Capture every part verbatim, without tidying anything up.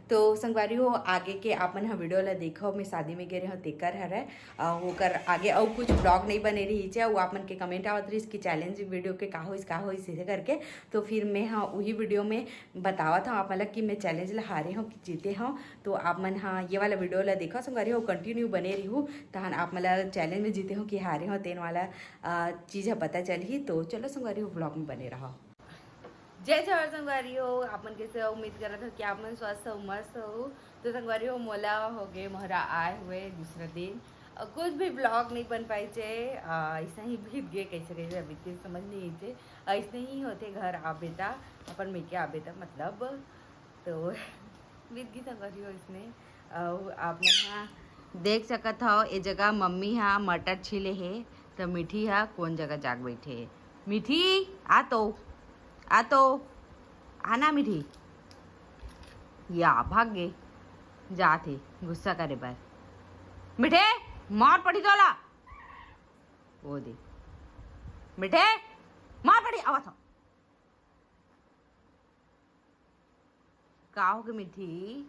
तो संगवारी हो, आगे के आप मन ह वीडियो ला देखो, मैं शादी में गे रहे हूँ तेकर हरे, अ, ओकर आगे अउ कुछ ब्लॉग नहीं बने रही छे। वो आप मन के कमेंट आवत रहिस कि चैलेंज वीडियो के का होइस, का होइस, इसे करके। तो फिर मैं ह उही वीडियो में बतावत हूँ आप मन ला कि मैं चैलेंज ला हारे हूँ कि जीते हूँ। तो आप मन ह ये वाला वीडियो ला देखो संगवारी हो, कंटिन्यू बने रहू, तहन आप मन ला चैलेंज में जीते हूँ कि हारे हूँ, तेन वाला अ, चीज ह पता चलही। तो चलो संगवारी हो, ब्लॉग में बने रहो। जय जोहार संगवारी हो, आप मन कैसे हो? उम्मीद करत हो कि आप मन स्वस्थ हो, मस्त हो। तो संगवारी हो, मोला हो गए मोहरा आए हुए दूसरा दिन, और कुछ भी ब्लॉग नहीं बन पाई छे। अ, ऐसा ही बीत गए, कैसे कैसे बीत गए समझ नहीं आई छे। ऐसे ही होते घर आबे ता, अपन मेके आबे ता मतलब, तो बीत गई संगवारी हो इसने। अउ आप मन हा देख सकत हो, ए जगह मम्मी हा मटर छीले हे, तो मीठी हा कोन जगह जाके बैठे हे। मीठी, आ तो, आ तो, आना मीठी। या भाग गे, जात हे गुस्सा करे बर। मीठे, मार पड़ी तोला। ओ दे, मीठे, मार पड़ी, आवत हो। का हो गे मीठी?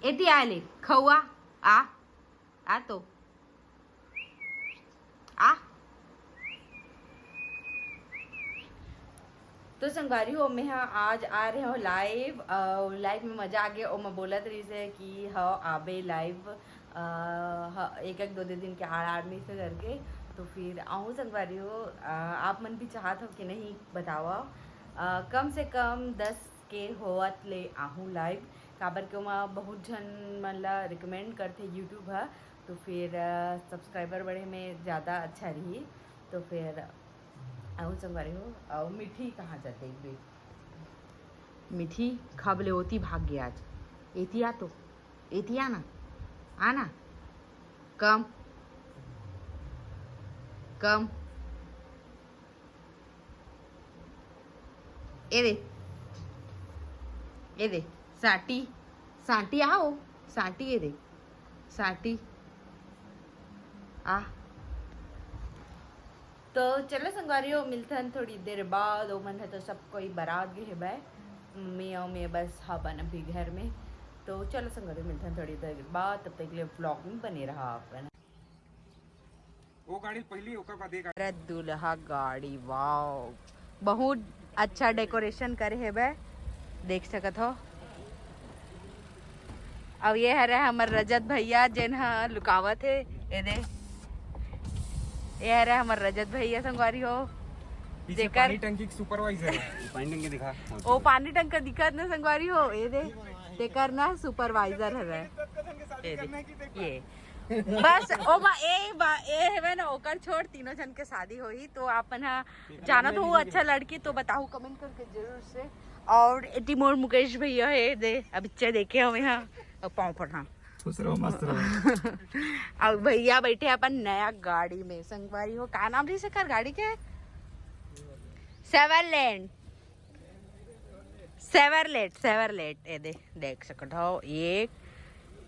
एती आए ले, खौआ, आ, आ तो, आ। तो संगवारी हो, मैं हा आज आ रहे हो लाइव, अउ लाइव में मजा आ गया। ओमा बोलत रहिस हे कि हाँ आबे लाइव, अ, ह-, एक एक दो दो दिन के आड़ आड़ में से करके। तो फिर आहूँ संगवारी हो, अ, आप मन भी चाहत हो कि नहीं बतावा, अ, कम से कम दस के होवत ले आहूँ लाइव, काबर के ओमा बहुत झन मन ला रिकमेंड करथे यूट्यूब ह। तो फिर, अ, सब्सक्राइबर बढ़े में ज़्यादा अच्छा रही। तो फिर आहूँ संगवारी हो, अउ मीठी कहाँ जाते एक बेर? मीठी खब ले ओती भाग गया आज। एती आ तो, एती आ ना, आ ना। कम, कम। ए दे, ए दे, साटी, साटी आओ, साटी ए दे, साटी आ। तो चलो संगवारी हो, मिलथन थोड़ी देर बाद। ओमन ह तो सब कोई बारात गे हेबे, मैं अउ मैं बस हवन अभी घर में। तो चलो संगवारी हो, मिलथन थोड़ी देर बाद, तब तक के लिए ब्लॉग में बने रहा अपन। वो गाड़ी पहली, ओकर बाद ये गाड़ी। अरे दूल्हा गाड़ी, वाओ, बहुत अच्छा डेकोरेशन करे हेबे, देख सकत हो। अब ये हरे हमर रजत भैया, जेन ह लुकावत हे, ए दे, ये हरे हमर रजत भैया संगवारी हो, पीछे जेकर पानी टंकी के सुपरवाइजर है। पानी टंकी दिखा। ओ पानी टंका दिखत ना संगवारी हो, ए दे, तेकर ना सुपरवाइजर हरे। ए दे, ये बस ओ बा, ए बा, ए हेवे ना, ओकर छोड़ तीनों झन के शादी होही। तो आप मन हा जानत हो अच्छा लड़की तो बताहू कमेंट करके जरूर से। और एती मोर मुकेश भैया हे दे, अब इच्छा देखे हमें हा, अब पाँव पड़ना। खुश रहो, मस्त रहो। अब भैया बैठे अपन नया गाड़ी में, संगवारी हो, का नाम रही सकर गाड़ी के? Chevrolet, Chevrolet, Chevrolet. ए दे, देख सकत हो, एक,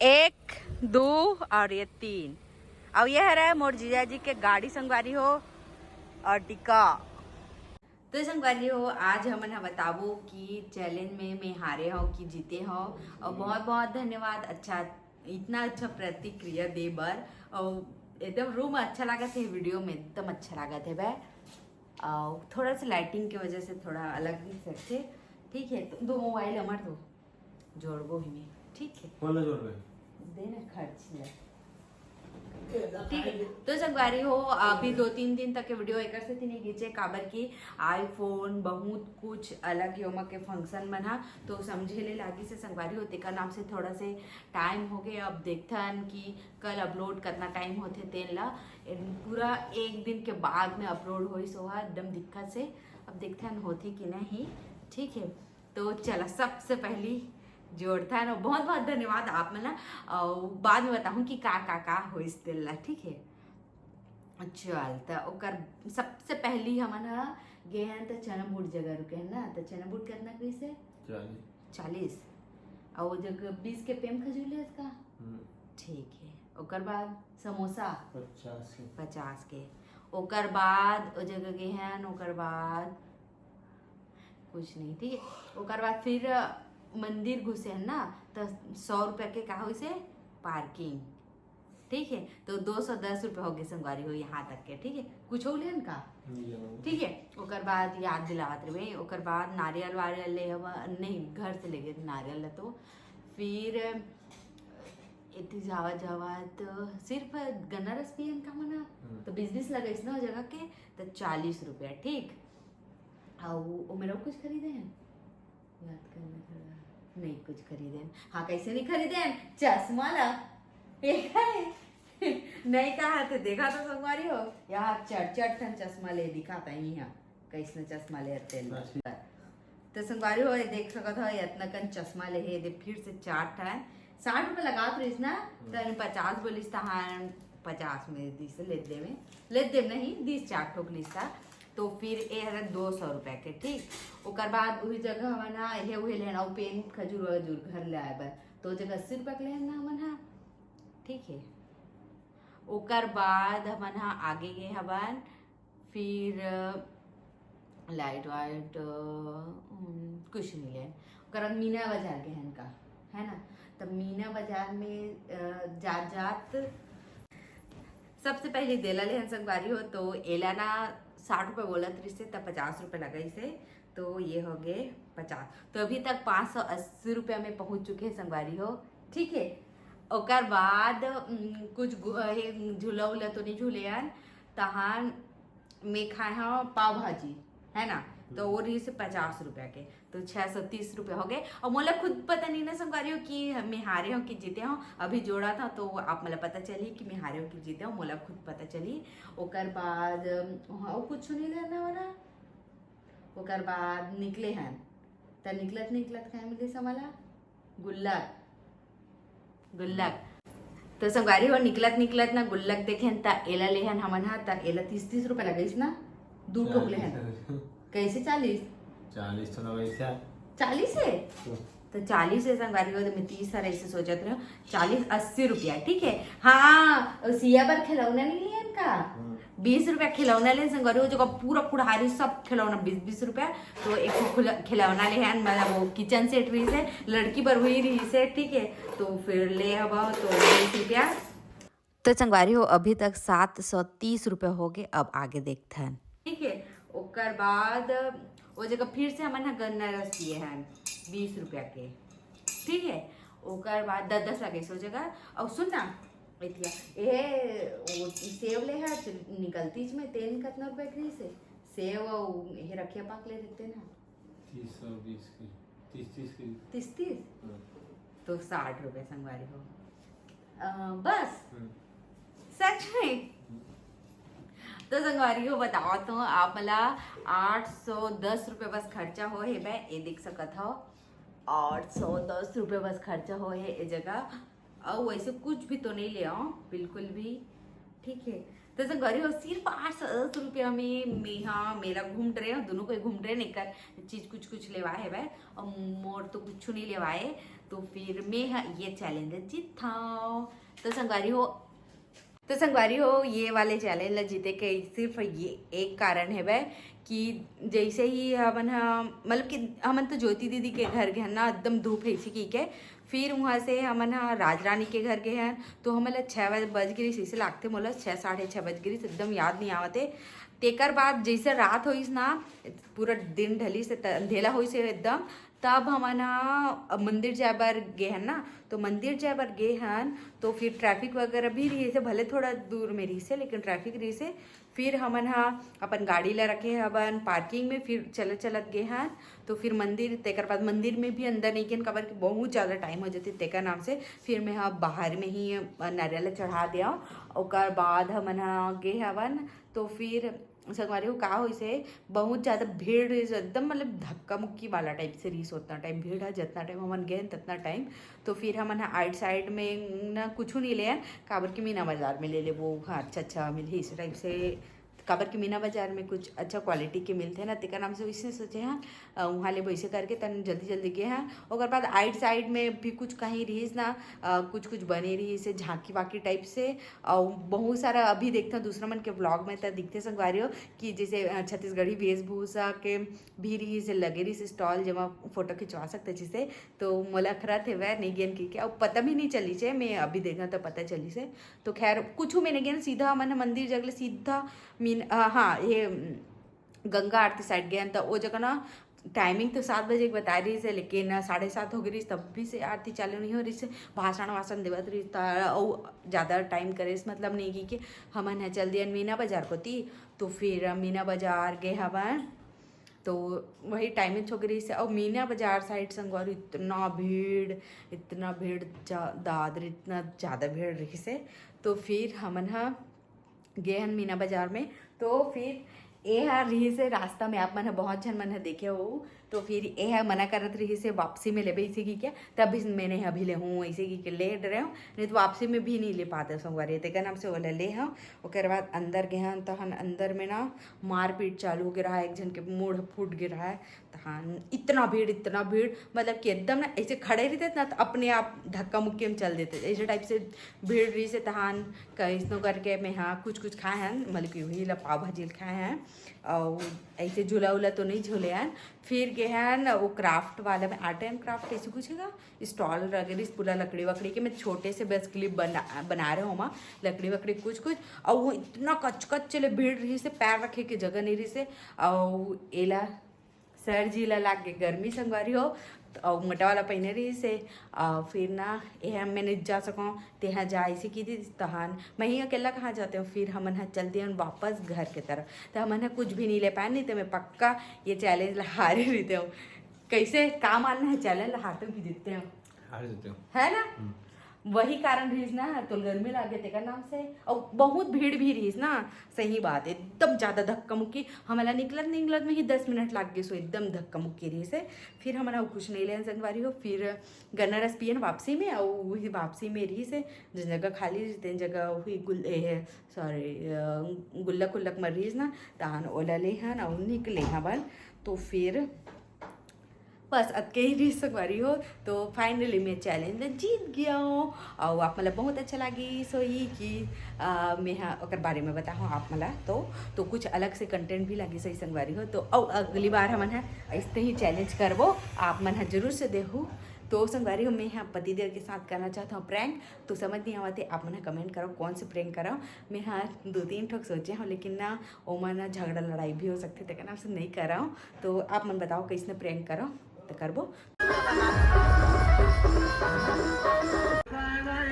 एक, दो और ये तीन। और ये हरे मोर जीजा जी के गाड़ी संगवारी हो, और टिका। तो संगवारी हो, आज हमन ह बताबो कि चैलेंज में मैं हारे हूँ कि जीते हूँ। और बहुत बहुत धन्यवाद, अच्छा, इतना अच्छा प्रतिक्रिया दे बर। और एकदम रूम अच्छा लागत है, वीडियो में एकदम अच्छा लागत है भाई। और थोड़ा सा लाइटिंग की वजह से थोड़ा अलग दिख सकते, ठीक है। तो दो मोबाइल हमार दो जोड़बो ही में, ठीक है। कौन ला जोड़बे? देना खर्च ले। ठीक है, तो संगवारी हो, अभी दो तीन दिन तक के वीडियो एकर सेती नहीं खींचे, काबर कि आईफोन बहुत कुछ अलग ही ओमा के फंक्शन मन हा, तो समझे ले लागी से संगवारी हो, तेकर नाम से थोड़ा से टाइम हो गए। अब देखथन कि कल अपलोड करना टाइम होथे तेन ला, पूरा एक दिन के बाद में अपलोड होई सोहा एकदम दिक्कत से। अब देखथन होथे कि नहीं, ठीक है। तो चला, सबसे पहली जोड़थन, बहुत बहुत धन्यवाद आप मन ला। और बाद में बताहूँ कि का का का होइस तेला, ठीक है। चल, त ओकर सबसे पहली हमन ह गे हन त चना बूट जगह रुके हन ना, त चना बूट कितना कइसे? चालीस। चालीस। और वो जगह बीस के पेम खजूर ले का? हम्म। ठीक है। ओकर बाद समोसा? पचास के। पचास के। ओकर बाद ओ जगह गे हन, ओकर बाद कुछ नहीं, ठीक है। ओकर बाद फिर मंदिर घुसे हन ना, तो सौ रुपया के का होइसे, पार्किंग, ठीक है। तो दो सौ दस रुपया हो गए संगवारी हो यहाँ तक के, ठीक है। कुछ हो लेन का, ठीक है। ओकर बाद याद दिलावत रहे, ओकर बाद नारियल वारियल ले हवा, नहीं, घर से ले गए नारियल ला। तो फिर एती जावा जावा तो सिर्फ गन्ना रस पियन का मना, तो बीस बीस लगाइस ना जगह के, तो चालीस रुपया, ठीक। अउ ओमे अउ कुछ खरीदे हैं, याद करना थोड़ा। नहीं कुछ खरीदे हैं। हाँ, कैसे नहीं खरीदे हैं? चश्मा ला। एक है। नहीं कहा थे, देखा तो संगवारी हो, यहाँ चार चार ठन चश्मा ले दिखाता ही यहाँ। कैसने चश्मा ले तेल। तो संगवारी हो, ये देख सकत हो, इतना कन चश्मा ले हे, दे फिर से चार ठा है। साठ रुपया लगात रहिस ना, तो पचास बोलिस, तहान पचास में दिस, ले दे में, ले दे नहीं, दिस चार ठोक लिस था। तो फिर ये हर दो सौ रुपया के, ठीक। ओकर बाद उही जगह हमन हा, हे उहे लेन, अउ पेन, खजूर वजूर घर ले आए बर, तो जगह अस्सी रुपया के लेन ना हमन हा, ठीक है। ओकर बाद हमन हा आगे गए हवन, फिर लाइट वाइट, अ, हम्म, कुछ नहीं लेन। ओकर बाद मीना बाजार गए हन का, है ना? तब मीना बाजार में, अ, जात जात सबसे पहले देला लेहन संगवारी हो, तो एला ना साठ रुपया बोलत रहिस हे, तब पचास रुपया लगाइस हे, तो ये हो गए पचास। तो अभी तक पाँच सौ अस्सी रुपया में पहुंच चुके हैं संगवारी हो, ठीक है। ओकर बाद, उम, कुछ गु-, अ, ये झूला उला तो नहीं झूले हन, तहान में खाए हव पाव भाजी, है ना, तो वो रहिस हे पचास रुपया के, तो छह सौ तीस रुपया हो गए। और मोला खुद पता नहीं ना संगवारी हो कि मैं हारे हूँ कि जीते हूँ। अभी जोड़ा था तो आप मोला पता चली कि मैं हारे हूँ कि जीते हूँ, मोला खुद पता चली। ओकर बाद, अम, हाँ, और कुछ नहीं लेना वाला। ओकर बाद निकले हन, त निकलत निकलत काय मिलिस हमला? गुल्लक, गुल्लक। तो संगवारी हो, निकलत निकलत ना गुल्लक देखेन, त एला लेहन हमन हा, त एला तीस तीस रुपया लगइस ना, दू ठोक लेहन। कैसे चालीस? चालीस तो लगइस है। चालीस है? तो चालीस है संगवारी हो, तो मैं तीस हर ऐसे सोचत रहे हूँ, चालीस, अस्सी रुपया, ठीक है। हाँ, सिया बर खिलौना नहीं लेन का? बीस रुपया खिलौना लेन संगवारी हो, जो का पूरा कुढ़ारी सब खिलौना बीस बीस रुपया, तो एक ठो खुला-, खिलौना लेहन, मतलब वो किचन सेट रहिस हे, लड़की बर हुई रहिस हे, ठीक है, तो फिर ले हवा तो बीस रुपया। तो संगवारी हो, अभी तक सात सौ तीस रुपया हो गए, अब आगे देखथन। ठीक है, ओकर बाद वो जगह फिर से हमन ह गन्ना रस पिए हन बीस रुपया के, ठीक है, ओकर बाद दस दस लगे सो जगह। और सुन ना, एतिया, ए, वो सेव ले हर निकलतीच में तेन कतना रुपया के रहिस हे? सेव अउ ये रखिया पाक ले देते ना। तीस और बीस की, तीस, तीस की। तीस, तीस? हाँ। तो साठ रुपया संगवारी हो। अ, बस? हम्म। सच में? हम्म। तो संगवारी हो, बताओ तो आप मला आठ सौ दस रुपया बस खर्चा हो हे बे, ये देख सकत हो, आठ सौ दस रुपया बस खर्चा हो हे ये जगह। अउ वैसे कुछ भी तो नहीं ले आओ, बिल्कुल भी, ठीक है। तो संगवारी हो, सिर्फ आठ सौ दस रुपया में मेहा मेला घूम रहे हो, दोनों कोई घूम रहे, एकर चीज कुछ कुछ लेवा हे भाई, और मोर तो कुछ नहीं लेवाए, तो फिर मैं ह ये चैलेंज जीतथव। तो संगवारी हो, तो संगवारी हो, ये वाले चैलेंज ला जीते के सिर्फ ये एक कारण हे भाई कि जैसे ही हमन ह, मतलब कि हमन तो ज्योति दीदी के घर गए ना, एकदम धूप हे इसी की के, फिर वहाँ से हमन ह राजरानी के घर गए हन, तो हमन ला छः बज गिरिस, इसे लागते मोला छः, साढ़े छः बज गिरिस, एकदम याद नहीं आवत हे। तेकर बाद जैसे रात होइस ना, पूरा दिन ढलिस, त-, अंधेला होइस हे एकदम, तब हमन ह मंदिर जाए बर गे हन ना, तो मंदिर जाए बर गे हन, तो फिर ट्रैफिक वगैरह भी रहिस हे, भले थोड़ा दूर में रहिस हे, लेकिन ट्रैफिक रहिस हे। फिर हमन ह अपन गाड़ी ला रखे हवन पार्किंग में, फिर चलत चलत गे हन। तो फिर मंदिर, तेकर बाद मंदिर में भी अंदर नहीं गेन, काबर कि बहुत ज़्यादा टाइम हो जाथे, तेकर नाम से फिर मैं ह बाहर में ही, अ, नारियल ला चढ़ा देव। ओकर बाद हमन ह गे हवन, तो फिर संगवारी हो का होइस हे, बहुत ज़्यादा भीड़ रहिस, एकदम मतलब धक्का मुक्की वाला टाइप से रहिस, उतना टाइम भीड़ हे, जितना टाइम हमन गए ततना टाइम। तो फिर हमन ह आइट साइड में न कुछ नहीं लेन, काबर कि मीना बाजार में ले लेबो, हाँ, अच्छा अच्छा मिलही, इस टाइप से, काबर कि मीना बाजार में कुछ अच्छा क्वालिटी के मिलथे ना, तेकर नाम से वैसे सोचे हन। अ, उहाँ ले वैसे करके तन जल्दी जल्दी गे हन। ओकर बाद आइड साइड में भी कुछ कहीं रहिस ना, अ, कुछ कुछ बने रहिस हे झांकी वाकी टाइप से। अउ बहुत सारा अभी देखथन दूसरा मन के व्लॉग में त दिखथे संगवारी हो कि जैसे, अ, छत्तीसगढ़ी वेशभूषा के भी रहिस हे, लगे रहिस स्टॉल, जेमा फोटो खिंचवा सकते जैसे। तो मोला अखरत हेवय नहीं गेन कहिके, अउ पता भी नहीं चलिस हे, मैं अभी देखा तो पता चलिस हे। तो खैर कुछ में नहीं गेन, सीधा मन मंदिर जग ले सीधा मीन, अ, हाँ, ये, उम, गंगा आरती साइड गेन, त ओ जगह ना टाइमिंग तो सात बजे के बता रहिस हे, लेकिन साढ़े सात हो गए रहिस, तब भी से आरती चालू नहीं हो रहिस हे। भाषण वाषण देवत रहिस, त अउ ज़्यादा टाइम करे से मतलब नहीं कि, कि हमन ह चल दियन मीना बाजार कोती। तो फिर मीना बाजार गे हवन, तो वही टाइमिंग हो गए रहिस हे। अउ मीना बाजार साइड संगवारी इतना भीड़, इतना भीड़, जा-, दादर इतना ज़्यादा भीड़ रहिस हे। तो फिर हमन ह गे हन मीना बाजार में। तो फिर ए ह रहिस हे रास्ता में, आप मन ह बहुत झन मन ह देखे हो। तो फिर ए ह मना करत रहिस हे वापसी में लेबे इसे कि क्या, तब भी मैंने अभी ले हूँ इसे कि के ले डरे हूँ, नहीं तो वापसी में भी नहीं ले पाते संगवारी। तेकर नाम से ओला ले हूँ। ओकर बाद अंदर गे हन, तहन अंदर में ना मारपीट चालू हो गे रहा, एक झन के मुड़ फूट गे रहा। तहान इतना भीड़, इतना भीड़, मतलब कि एकदम ना ऐसे खड़े रहिते ना, तो अपने आप धक्का मुक्की में चल देते, ऐसे टाइप से भीड़ रहिस हे। तहान कैसनो करके मैं हाँ कुछ कुछ खाए हन, मतलब कि वही ला पाव भाजी ल खाए हन, और ऐसे झूला उला तो नहीं झूले हन। फिर गे हन वो क्राफ्ट वाला में, आर्ट एंड क्राफ्ट कैसे कुछ है स्टॉल लगे रहिस, पूरा लकड़ी वकड़ी के। मैं छोटे से बस क्लिप बना बना रहे हूँ, लकड़ी वकड़ी कुछ कुछ, और वो इतना कच कच ले भीड़ रहिस हे, पैर रखे के जगह नहीं रहिस हे। और एला सर जी ला लाग गे गर्मी संगवारी हो, अउ मोटा वाला पहिने रहिस हे। अउ फिर ना एहा मैं नहीं जा सकूँ, तेहा जा इसे की दी। तहान मैं ही अकेला कहाँ जाते हूँ। फिर हमन ह चल दियन वापस घर के तरफ, तो हमन ह कुछ भी नहीं ले पाए, नहीं तो मैं पक्का ये चैलेंज ला हारे रहिते हूँ। कैसे काम आना है चैलेंज ला हारते हूँ कि जीतते हूँ, हार जाते हो। है ना? हम्म। वही कारण रहिस ना, तो गर्मी लागे तेकर नाम से, और बहुत भीड़ भी रहिस ना। सही बात, एकदम ज़्यादा धक्का मुक्की। हमला निकलत निकलत में ही दस मिनट लाग गए, सो एकदम धक्का मुक्की रहिस हे। फिर हमन अउ कुछ नहीं लेन संगवारी हो, फिर गन्ना रस पियन वापसी में, और वही वापसी में रहिस हे, जिन जगह खाली रहिस, तेन जगह वही गुल-, ए, सॉरी, अ, गुल्लक उल्लक मर रहिस ना, तान ओला ले हन और निकले हवन। तो फिर बस अतके ही रहिस संगवारी हो। तो finally मैं चैलेंज ला जीत गया हूँ, और आप मतलब बहुत अच्छा लगी। सो ये कि, अ, मैं हाँ ओकर बारे में बताहूँ आप मला, तो, तो कुछ अलग से कंटेंट भी लगी सही संगवारी हो। तो अउ अगली बार हमन ह ऐसे ही चैलेंज करबो, आप मन ह जरूर से देहू। तो संगवारी हो, मैं हाँ पतिदेव के साथ करना चाहता हूँ प्रैंक, तो समझ नहीं आवत हे, आप मन ह कमेंट करो कौन से प्रैंक करो। मैं हाँ दो तीन ठोक सोचे हूँ, लेकिन ना ओमा ना झगड़ा लड़ाई भी हो सकते, तेकर नाम से नहीं करव। तो आप मन बताओ कैसने प्रैंक करव, तो करबो।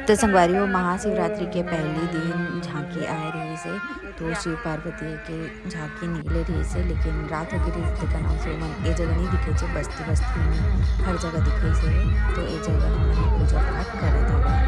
तो संगवारी हो, महाशिवरात्रि के पहली दिन झांकी आए रहिस हे, तो शिव पार्वती के झांकी निकले रहिस हे, लेकिन रात हो गई रहिस, तेकर नाम से ओमन ए जगह नहीं दिखे थे, बस्ती बस्ती में हर जगह दिखे थे। तो ए जगह हमन पूजा पाठ करत हवन।